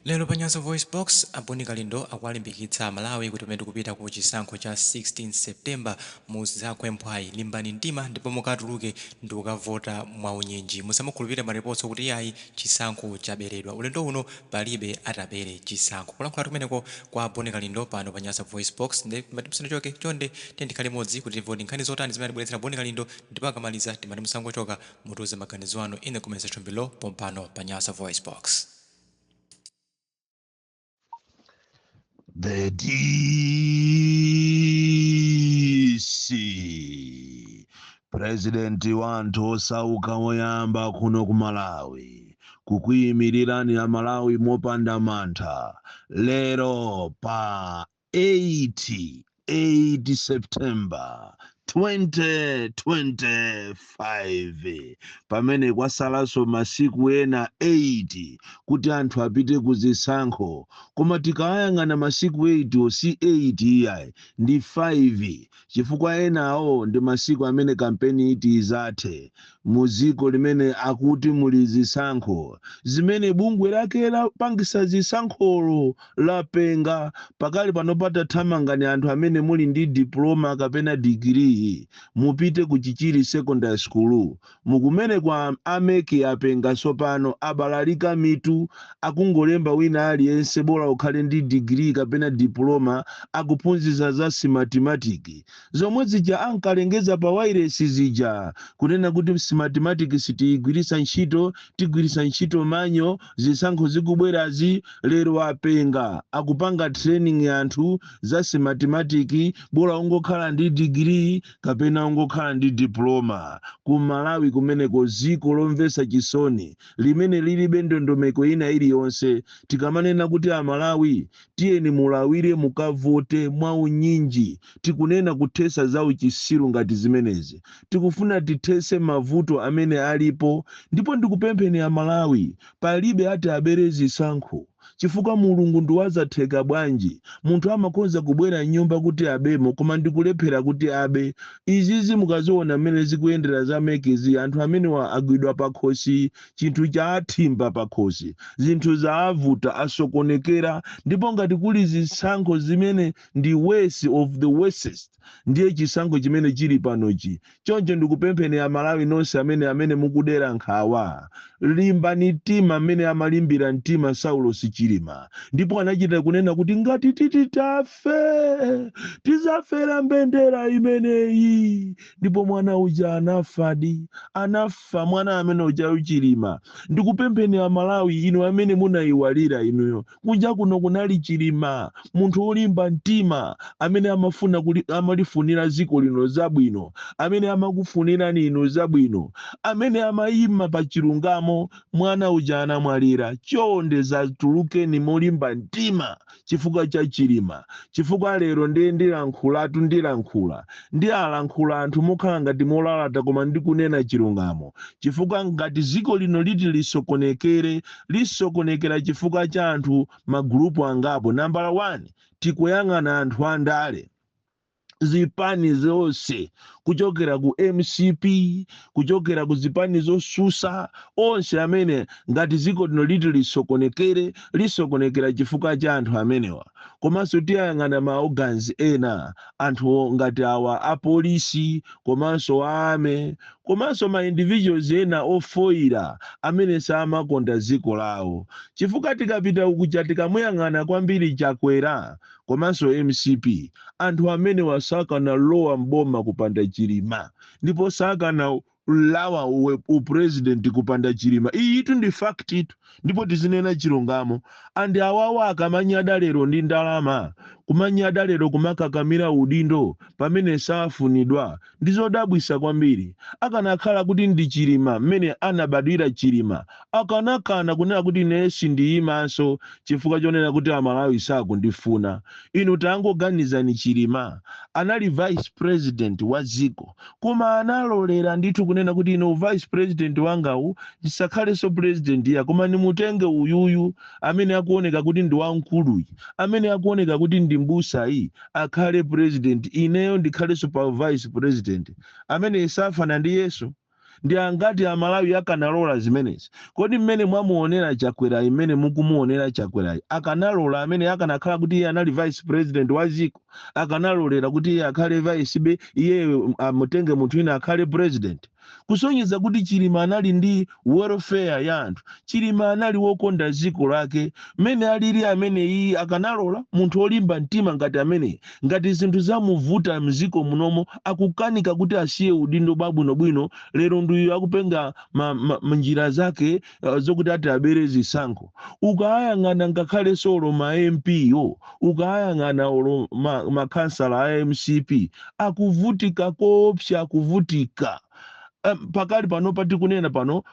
Lero pa Nyasa VoiceBox, a Bon Kalindo akuwalimbikitsa Amalawi kuti pamene tikupita ku chisankho cha 16 September musagwe mphwayi, limbani mtima ndipo mukatuluke ndikukavota mwaunyinji. Musamakhulupirire ma reports okuti iyayi chisankho chaberedwa. Ulendo uno palibe atabere chisankho. Kulankhulatu kumeneko kwa Bon Kalindo pano pa Nyasa VoiceBox. Nde timati musanachoke chonde tiyeni tikhale limodzi kuti timve kuti nkhani zotani zimene atibweretsera Bon Kalindo ndipo akamaliza timati musangochoka mutiuze maganizo anu in the comment section below pompano pa Nyasa VoiceBox. The DC President wa anthu osauka woyamba kuno ku Malawi kukuyimirirani a Malawi mopanda mantha lero pa 8 8 September 2025 pamene kwasalanso masiku ena 8 kuti anthu apite ku zisankho koma tikayang'ana masiku 8 wo si 8 iyayi ndi 5 chifukwa enawo ndi masiku amene kampeni iti izathe mu dziko limene akuti muli zisankho zimene bungwe lake lapangisa zisankholo lapenga. Pakali panopa tathamangani anthu amene muli ndi diploma kapena degree mupite ku Chichiri Secondary School mukumeneko a MEC apenga tsopano abalalika mitu akungolemba wina aliyense bola ukhale ndi degree kapena diploma akuphunzitsa za Smartmatic zomwe zija ankalengeza pa wailesi zija kunena kuti Smartmatic sitiyigwiritsa ntchito tigwiritsa ntchito manual zisankho zikubwerazi lero apenga akupanga training anthu za Smartmatic bola ungokhala ndi degree kapena ungokhala ndi diploma ku Malawi kumeneko ziko lomvetsa chisoni limene lilibe ndondomeko ina iliyonse tikamanena kuti amalawi tiyeni mulawire mukavote mwaunyinji tikunena kuthesa za uchisiru ngati zimenezi tikufuna tithese mavuto amene alipo ndipo ndikupempheni amalawi palibe ati abere zisankho chifukwa mulungu ndi wazatheka bwanji munthu amakonza kubwera mnyumba kuti abemo koma ndikulephera kuti abe izizi mukaziona mmene zikuyendera za MEC zi anthu amenewa agwidwa pakhosi chinthu chaathimba pakhosi zinthu zaavuta asokonekera ndipo ngati kuli zisankho zimene ndi worst of the worstest ndiye chisankho chimene chili panochi choncho ndikupempheni amalawi nonse amene mukudera nkhawa limbani mtima amene amalimbira mtima Saulos Chilima ndipo anachita kunena kuti ngati titi tafe tizafera mbendera imeneyi ndipo mwana uja anafadi anafa mwana amene uja Chilima ndikupempheni amalawi inu amene munayiwalira inuyo kunja kuno kunali Chilima munthu wolimba mtima amene amafuna amalifunira dziko lino zabwino amene amakufunirani inu zabwino amene amayima pa chilungamo mwana uja anamwalira chonde zatulukeni molimba mtima chifukwa cha Chilima chifukwa lero ndiye ndilankhulatu ndilankhula ndi alankhula anthu mokhala ngati molalata koma ndikunena chilungamo chifukwa ngati dziko lino liti lisokonekere lisokonekera chifukwa cha anthu magulupu angapo nambala 1 tikuyang'ana anthu andale zipani zonse kuchokera ku MCP kuchokera ku zipani zosusa onse amene ngati dziko lino liti lisokonekere lisokonekera chifukwa cha anthu amenewa komanso tiyang'ana ma organs ena anthu ngati awa apolisi komanso army komanso ma individuals ena ofoira amene samakonda dziko lawo chifukwa tikapita ukuja tikamuyang'ana kwambiri Chakwera komanso MCP anthu amene wasakanalowa mboma kupanda Chilima ndipo sakana lawa upresident kupanda Chilima iyi ndi fact itu ndipo tizinena chilungamo andi awawa akamanyada lero ndi ndalama kumanyada lero kumakakamira udindo pamene safunidwa ndizodabwisa kwambiri akanakhala kuti ndi Chilima mmene anabadwira Chilima akanakana kunena kuti ine sindiyimanso chifukwa chonena kuti amalawi sakundifuna inu tangoganizani Chilima anali vice president wa dziko koma analolera ndithu kunena kuti ine vice president wangawu ndisakhalenso president ya koma ndimutenge uyuyu amene akuoneka kuti ndi wamkuluyi amene akuoneka kuti ndi mbusayi akhale president ineyo ndikhalenso pa vice president amene safana ndi Yesu. Ndi angati Amalawi akanalola zimenezi? Kodi mmene mwamuonera Chakwerayi, mmene mukumuonera Chakwerayi, akanalola amene akanakhala kuti iye anali vice president wa ziko, akanalolera kuti iye akhale vice be, iye amutenge munthu wina akhale president? Kusonyeza kuti Chilima anali ndi welfare ya anthu. Chilima anali wokonda dziko lake. Mmene alili amene iyi, akanalola munthu olimba mtima ngati ameneyi, ngati zinthu zamuvuta mziko munomo, akukanika kuti asiye udindo bwabwinobwino, lero ndiyo akupenga njira zake zokuti ati abere zisankho? Ukayang'ana ngakhale solo ma MP yo, ukayang'ana olo makhansala a MCP akuvutika koopsa, akuvutika. Pakali pano patikunena pano,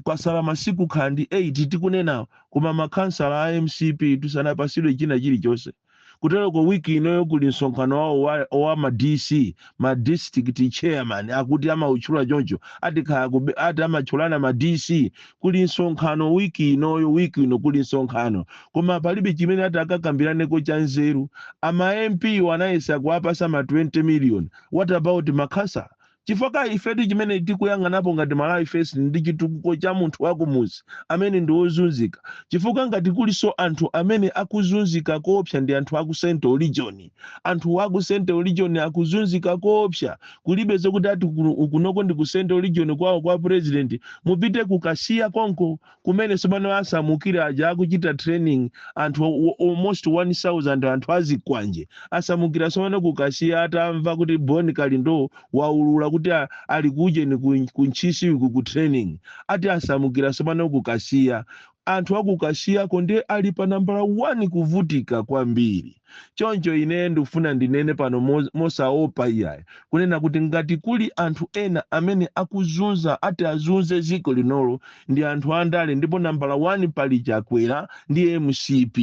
kwasala masiku khandi 8 tikunena, koma makhansala a MCP tusanapasidwe china chilichonse. Kutereko wiki inoyo kuli msonkhano wawo wa ma DC, ma district chairman, akuti amautchula choncho, ati kaya ati amatchulana ma DC. Kuli msonkhano wiki inoyo, wiki ino kuli msonkhano, koma palibe chimene ati akakambiraneko cha nzeru. Ama MP wanayesa kuwapasa ma 20 million. What about makhansala? Chifukwa ifetu chimene tikuyang'anapo ngati Malawi First ndi chitukuko cha munthu wakumuzi amene ndi wozunzika, chifukwa ngati kuliso anthu amene akuzunzika koopsa ndi anthu aku Central Region. Anthu aku Central Region akuzunzika koopsa. Kulibe zokuti ati kunoko ndi ku Central Region kwawo kwa president. Mupite kukasiya konko kumene sopano asamukira aja akuchita training anthu almost 1000, anthu azikwanje asamukira sopano kukasiya atamva kuti Boni Kalindo waulula kuti ali kujeni ku Ntchisi uku ku training. Ati asamukira sopano kukasiya. Anthu akukasiyako ndiye ali pa nambala 1 kuvutika kwambiri. Choncho ine ndikufuna ndinene pano mosaopa iyayi kunena kuti ngati kuli anthu ena amene akuzunza, ati azunze dziko linolo, ndi anthu andale, ndipo nambala 1 pali Chakwera ndi MCP.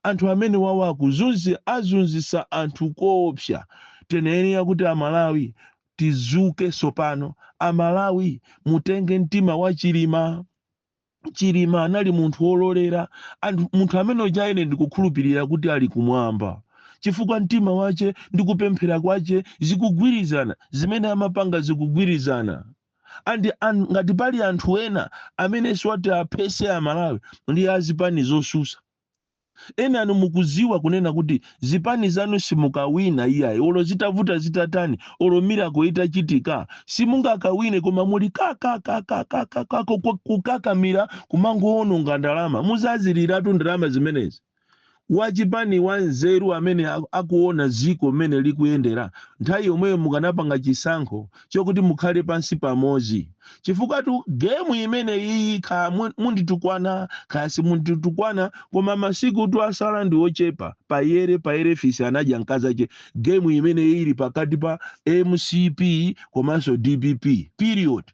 Anthu amene wawo akuzunzi, azunzisa anthu koopsa. Teneni kuti Amalawi tizuke sopano. Amalawi, mutenge mtima wa Chilima. Chilima anali munthu wololera anthu, munthu amene uja ine ndikukhulupirira kuti ali kumwamba, chifukwa mtima wace ndi kupemphera kwace zikugwirizana, zimene amapanga zikugwirizana. Andi ngati pali anthu ena amene siwati aphese Amalawi ndi azipani zosusa. Ena anu mukuziwa kunena kuti zipani zanu simukawina iyayi, olo zitavuta zitatani, olo miracle itachitika simungakawine, koma muli kakakakakakaka kukakamira kumangoononga ndalama. Muzaziliratu ndalama zimenezi. Wachipani wanzeru amene akuona ziko mmene likuyendera, nthawi yomweyo mukanapanga chisankho chokuti mukhale pansi pamodzi, chifukwa tu game imene iyi, kaya munditukwana kaya simunditukwana, koma masiku tu asala ndi ochepa. Payere payere fisi anadya mkazache. Game imene ili pakati pa MCP komanso DPP, period.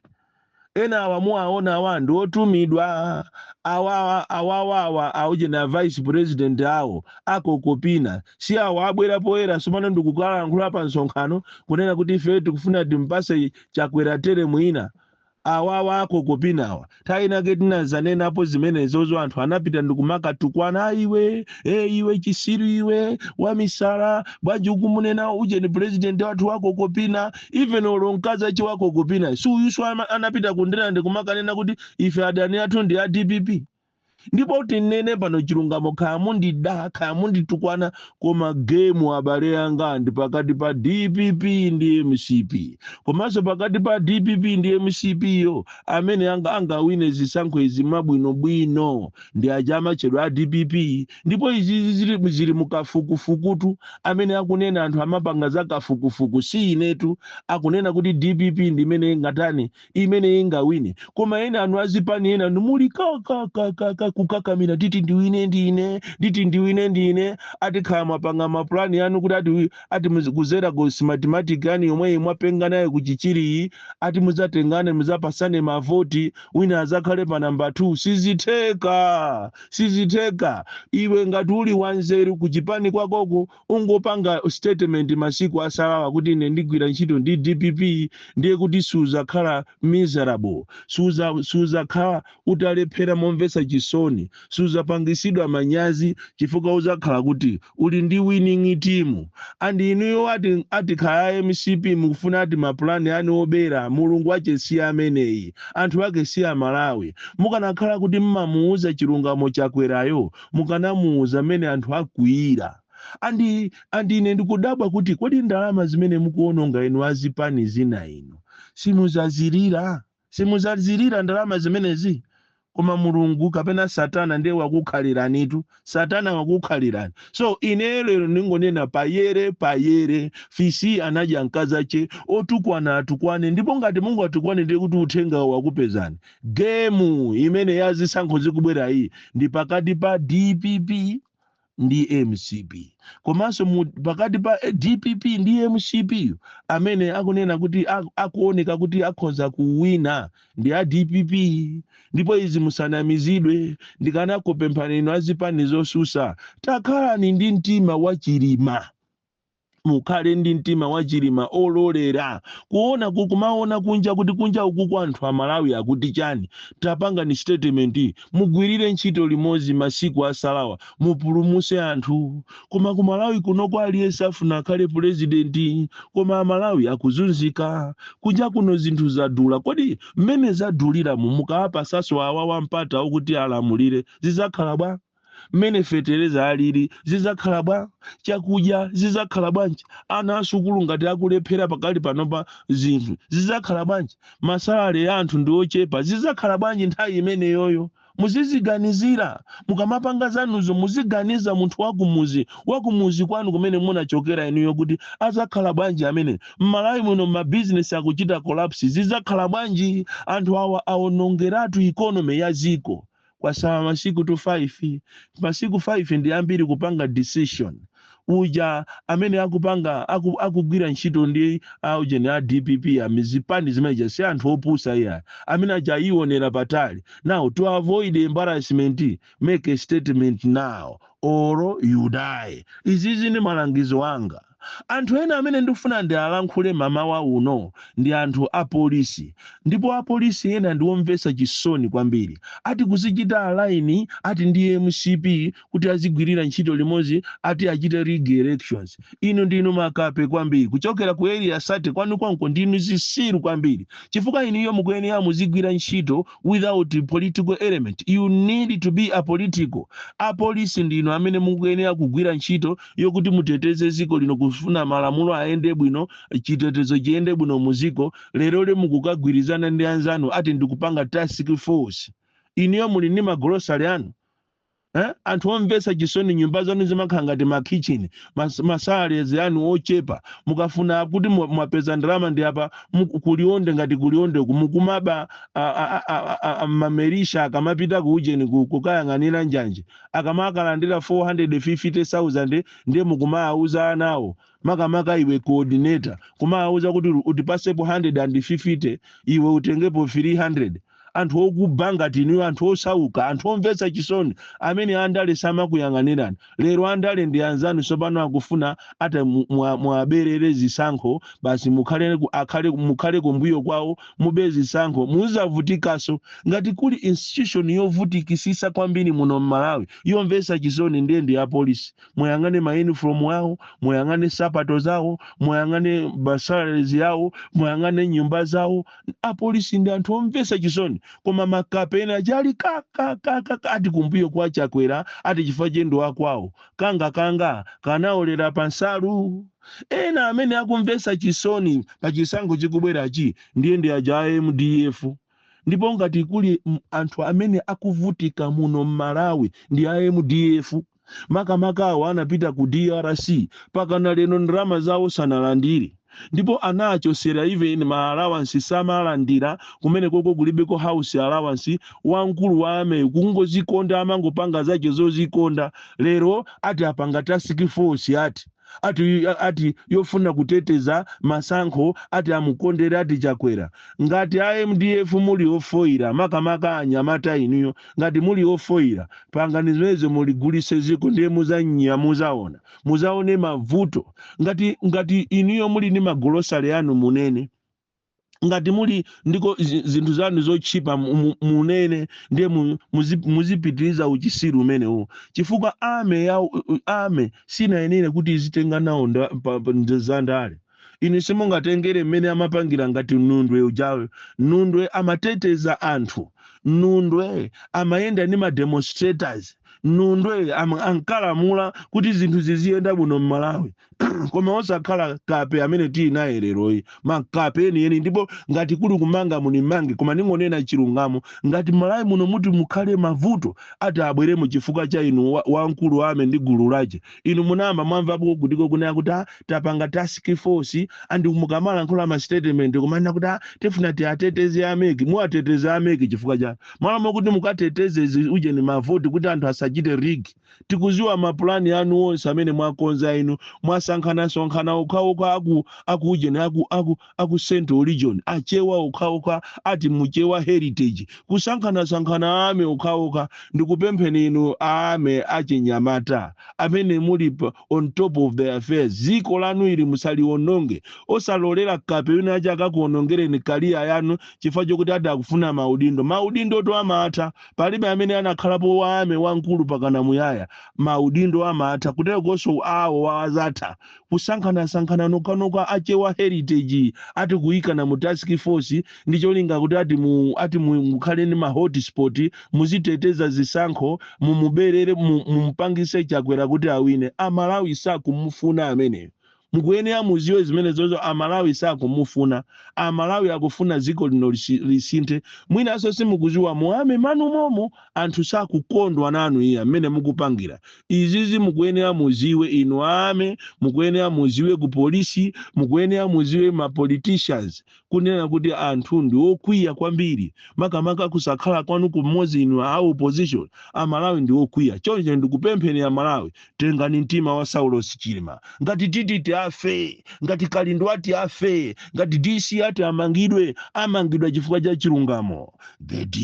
Ena awa muwaona awa ndi otumidwa awawa, awawawa auje na vice president awo akokopina, si awa abwera poyera sopano ndikukalankhula pa msonkhano kunena kuti ife tikufuna timpase Chakwera tere mwina. Awawa akokopinawa, nthawi inake tinazanenapo zimenezozo, anthu anapita ndikumakatukwana: "Iwe, iwe chisiru, iwe wamisala, bwanji ukumunena ujeni president wathu wakokopina?" Even olo mkazi achi wakokopina si uyuso anapita kundena ndikumakanena kuti ife adani athu ndi a DPP. Ndipo tinene pano chilungamo, kaya mundida kaya munditukwana, koma game, abale anga, ndi pakati pa DPP ndi MCP. Komanso pakati pa DPP ndi MCP yo, amene angawine zisankho izi mabwinobwino ndi aja amatchedwa a DPP. Ndipo izi zili mukafukufukutu amene akunena anthu amapanga za kafukufuku, si inetu. Akunena kuti DPP ndi imene ingatani, imene ingawine. Koma ena anu azipani ena anu muli kakakakaka kukakamira, titi ndiwine ndine, nditi ndiwine ndine. Atikhala mwapanga mapulani anu kuti ati kuzera ku Smartmatic anu yomwe mwapenga nayo kuchichiriyi, ati mudzatengane, mudzapasane mavoti, wina azakhale pa namba 2. Sizitheka, sizitheka. Iwe ngati uli wanzeru kuchipani kwakoko, ungopanga statement masiku asalawa kuti ine ndigwira ntchito ndi DPP, ndiye kuti suzakhala miserable, suzakhala utalephera momvetsa chisoni. chisoni, suzapangisidwa manyazi, chifukwa uzakhala kuti uli ndi winning team. And inuyo ati khaya MCP mukufuna ati mapulani anu obera, Mulungu ache si ameneyi, anthu ake si Amalawi. Mukanakhala kuti mmamuuza chilungamo Chakwerayo, mukanamuuza mmene anthu akwiyira. And ine ndikudabwa kuti kodi ndalama zimene mukuononga inu azipani zina inu, simuzazilira? Simuzazilira ndalama zimenezi? Koma Mulungu kapena Satana ndiye wakukhaliranitu, Satana wakukhalirani. So ine lero ndingonena payere payere, fisi anadya mkazache. Otukwana atukwane, ndipo ngati Mungu atukwane, ndiye kuti uthenga wakupezani. Game imene yazisankho zikubwera iyi ndi pakati pa DPP ndi MCP, komanso pakati pa DPP ndi MCP, amene akunena kuti akuoneka kuti akhoza kuwina ndi a DPP. Ndipo izi musanamizidwe. Ndikanakupemphani inu azipani zosusa, takhalani ndi mtima wa Chilima, mukhale ndi mtima wa Chilima ololera kuona, kumaona kunja kuti kunja uku kwa anthu Amalawi akuti chani. Tapanga ni statement, mugwirire ntchito limodzi masiku asalawa, mupulumuse anthu. Koma ku Malawi kunoko aliyense afuna akhale purezidenti, koma Amalawi akuzunzika. Kunja kuno zinthu zadula. Kodi mmene zaduliramu, mukawapasaso awa wampata okuti alamulire, zizakhala bwa? Mmene fetereza alili, zizakhala bwa? Chakudya zizakhala bwanji? Ana asukulu ngati akulephera pakali panopa, zinthu zizakhala bwanji? Ma salary ya anthu ndi ochepa, zizakhala bwanji nthawi imeneyoyo? Muziziganizira mukamapanga zanuzo, muziganiza munthu wakumuzi, wakumuzi kwanu kumene munachokera inuyo, kuti azakhala bwanji amene Mmalawi muno mabizinesi akuchita collapse, zizakhala bwanji? Anthu awa awonongeratu economy ya ziko. Kwasala masiku to 5, masiku 5 ndi ambiri kupanga decision. Uja amene akupanga akugwira ntchito ndi aujeni a DPP, amizipani zimeneja si anthu opusa iya, amene aja ayionera patali. Now, to avoid embarrassment, make a statement now or you die. Izizi ndi malangizo anga. Anthu ena amene ndikufuna ndi alankhule mamawa uno ndi anthu apolisi, ndipo apolisi ena ndiwomvetsa chisoni kwambiri. Ati kuzichita align ati ndi MCP kuti azigwirira ntchito limodzi, ati achite rig elections. Inu ndinu makape kwambiri, kuchokera ku Area 30 kwanu kwanko, ndinu zisiru kwambiri, chifukwa inuyo mukuyenera muzigwira ntchito without political element. You need to be apolitical. Apolisi ndinu amene mukuyenera kugwira ntchito yokuti muteteze ziko lino, kufuna malamulo ayende bwino, chitetezo chiyende bwino muziko. Lero le mukukagwirizana ndi anzanu ati ndikupanga task force. Inuyo muli ndi magolosali anu, eh? Anthu omvetsa chisoni, nyumba zanu zimakhala ngati ma kitchen, ma salaries anu ochepa. Mukafuna kuti mwapeza ndalama ndi apa kulionde, ngati kulionde mukumaba mamerisha akamapita ku ujeni kukayang'anira njanji, akamakalandira 450,000, ndiye mukumawauza anawo, makamaka iwe coordinator, kumawauza kuti utipasepo 150, iwe utengepo 300. Anthu okuba ngati inuyo, anthu osauka, anthu omvetsa chisoni, amene andale samakuyang'anirani. Lero andale ndi anzanu tsopano akufuna ati mwaberere zisankho basi, mukhale akhale mukhale kumbuyo kwawo, mube zisankho, muzavutikanso. Ngati kuli institution yovutikisisa kwambiri muno mMalawi, yomvetsa chisoni, ndiye ndi apolisi. Muyang'ane ma uniform awo, muyang'ane sapato zawo, muyang'ane ma salaries yawo, muyang'ane nyumba zawo. Apolisi ndi anthu omvetsa chisoni, koma makapena chali kakakaka ati kumbuyo kwa Chakwera, ati chifukwa chendo akwawo kanga kanga kanaolera pansalu. Ena amene akumvetsa chisoni pa chisankho chikubwerachi ndiye ndi aja a MDF. Ndipo ngati kuli anthu amene akuvutika muno mMalawi ndi a MDF, makamaka awo anapita ku DRC, pakana lero ndalama zawo sanalandire, ndipo anachosera even ma allowance samalandira kumene koko, kulibeko house allowance. Wamkulu wa ame kungozikonda, amangopanga zache zozikonda. Lero ati apanga task force, ati yofuna kuteteza masankho, ati amukondere ati Chakwera. Ngati a MDF muli ofoira, makamaka anyamata inuyo, ngati muli ofoira, pangani zimenezo, muligulise ziko, ndiye muzanya, muzaona, muzaone mavuto. Ngati inuyo muli ndi magolosale anu, munene. Ngati muli ndiko zinthu zanu zotchipa, munene ndiye muzipitiriza uchisiru umenewu, chifukwa army ya army sinayenere kuti izitenga nawo za ndale. Inu simungatengere mmene amapangira ngati Nundwe ujayo. Nundwe amateteza anthu, Nundwe amayenda ndi ma demonstrators, Nundwe ankalamula kuti zinthu ziziyenda bwino m'Malawi, koma osakhala kape amene tili naye leroyi, makape enieni. Ndipo ngati kuli kumanga, munimange, koma ningonena chilungamo. Ngati Malawi muno muti mukhale mavuto ati abweremo chifukwa cha inu wamkulu wa army ndi gulu lache. Inu munayamba mwamvapo kutiko kunena kuti, "Ah, tapanga task force"? Andi mukamalankhula ma statement kumanena kuti, "Ah, tifuna tiateteze a MEC." Muwateteze a MEC chifukwa chani? Mwalamo kuti mukateteze ujeni mavoti kuti anthu asachite rig. Tikuziwa mapulani anu onse amene mwakonza. Inu mwasankhana-sonkhana okhaokha aku ujeni aku Central Region, Achewa okhaokha, ati muchewa heritage, kusankhana-sankhana army okhaokha. Ndikupempheni inu army achinyamata amene muli on top of the affairs, ziko lanu ili musaliononge. Osalolera kape wina achi akakuonongereni career yanu chifukwa chokuti ati akufuna maudindo. Maudindo to amatha. Palibe amene anakhalapo wa army wamkulu pakana muyaya. Maudindo amatha. Kutekonso awo wazatha kusankhana-sankhana nokhanokha Achewa heritage, ati kuyikana mu task force ndi cholinga kuti ati mukhale ndi ma hotspot, muziteteza zisankho, mumuberere, mumupangise Chakwera kuti awine. Amalawi sakumufuna ameneyo. Mukuyenera muziwe zimene zozo. Amalawi sakumufuna. Amalawi akufuna dziko lino lisinthe. Mwinanso simukuziwa, mu army manu momo anthu sakukondwa nanu iya mmene mukupangira izizi. Mukuyenera muziwe inu army, mukuyenera muziwe ku polisi, mukuyenera muziwe ma politicians kunena kuti anthu ndi okwiya kwambiri, makamaka kusakhala kwanu kumodzi inu a opposition. Amalawi ndi okwiya. Choncho ndikupempheni Amalawi, tengani mtima wa Saulos Chilima. Ngati tititi afe, ngati Kalindo ati afe, ngati DC ati amangidwe, amangidwa chifukwa cha chilungamo. The DC,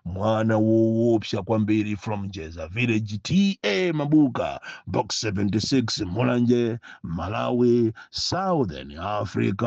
mwana woopsa kwambiri, from Jeza Village, T/A Mabuka, Box 76, Mulanje, Malawi, Southern Africa.